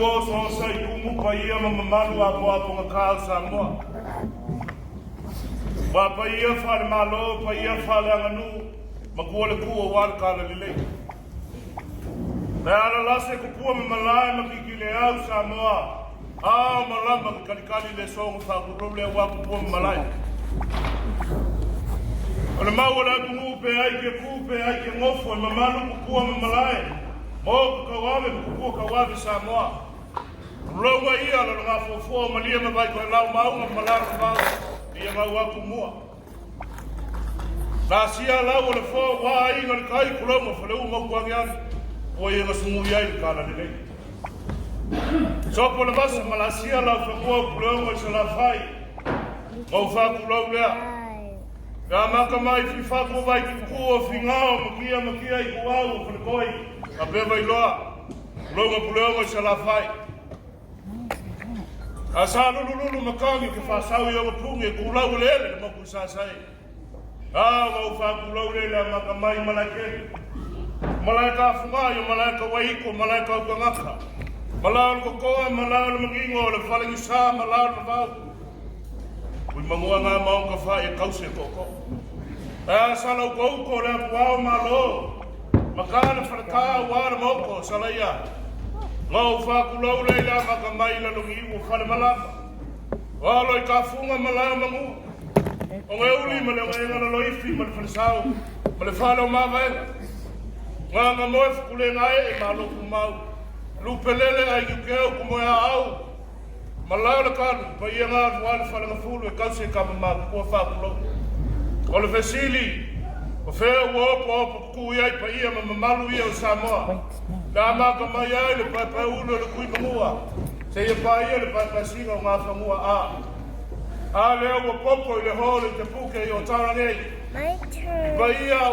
ua osaosa i tumu paia ma mamalu apoapogata o Samoa. Ua paia faale-Malo, paia faaleaganuu, matua le tu aua le talalelei. Le alalase kupua ma malae ma kikileau Samoa, ao ma lama ke kalikali le sogo faatulou le aua kupua ma malae. O le mau o le atunuu pe ai ke ku pe ai ke gofo e mamalu kupua ma malae, mo ke kauave ma kupua kauave Samoa. Tulouga ia lalogafuafua o malie ma Vaitoelau maauga ma malae ma vao, ia gau atu mua. Na asia lau o le foa ua aiga le tai kulauga faleuma utuagiagi ua ia gasugui ai le talalelei. Sopo le vasa ma la asia lau fanua o Puleogo i Salafai ma u faakulau lea. Pe amata mai fi fatu vai tutu o figao makia makia i tuau o Faletoi ma pe Vailoa kulauga Puleogo i Salafai. A sa lulululu matagi ke faasau i ona puni e tulau eleele le motu i Sasae. A ua ou faapulau le le amata mai Malaekeli. Malae tafuga ia malae tauaiko malae tautagata. Malae o le totoa malae o le manino o le falegisa malae o le vavau. Ui manua ngā maonga wha e kause tootoo. A sa lau touto le atu ao malo. Ma ka le wharekaa ua le moko salaia. Ngā u whākulau le ila maka mai la lungi ua whare malama. Wa loi ka funga malae mangu. O ngā uli ma le ngaenga na loifi ma le wharesau. Ma le whale o mavaenga. Ngā ngā moe whakule ngā e e malo kumau. Lupelele ai ki ke au kumoe a au. Malao le kalu, paia ngā alu le falagafulu e kause ka mama kua whākulou. O le fesili, o whea ua opo opo kuku i ai paia ma mamalu ia o Samoa. Le amaka mai ai le paepae ulu o le kui mangua, se ia paia le paepae singa o ngā whangua a. A lea ua popo i le holo i te puke i o Taurangei. My I turn. paia.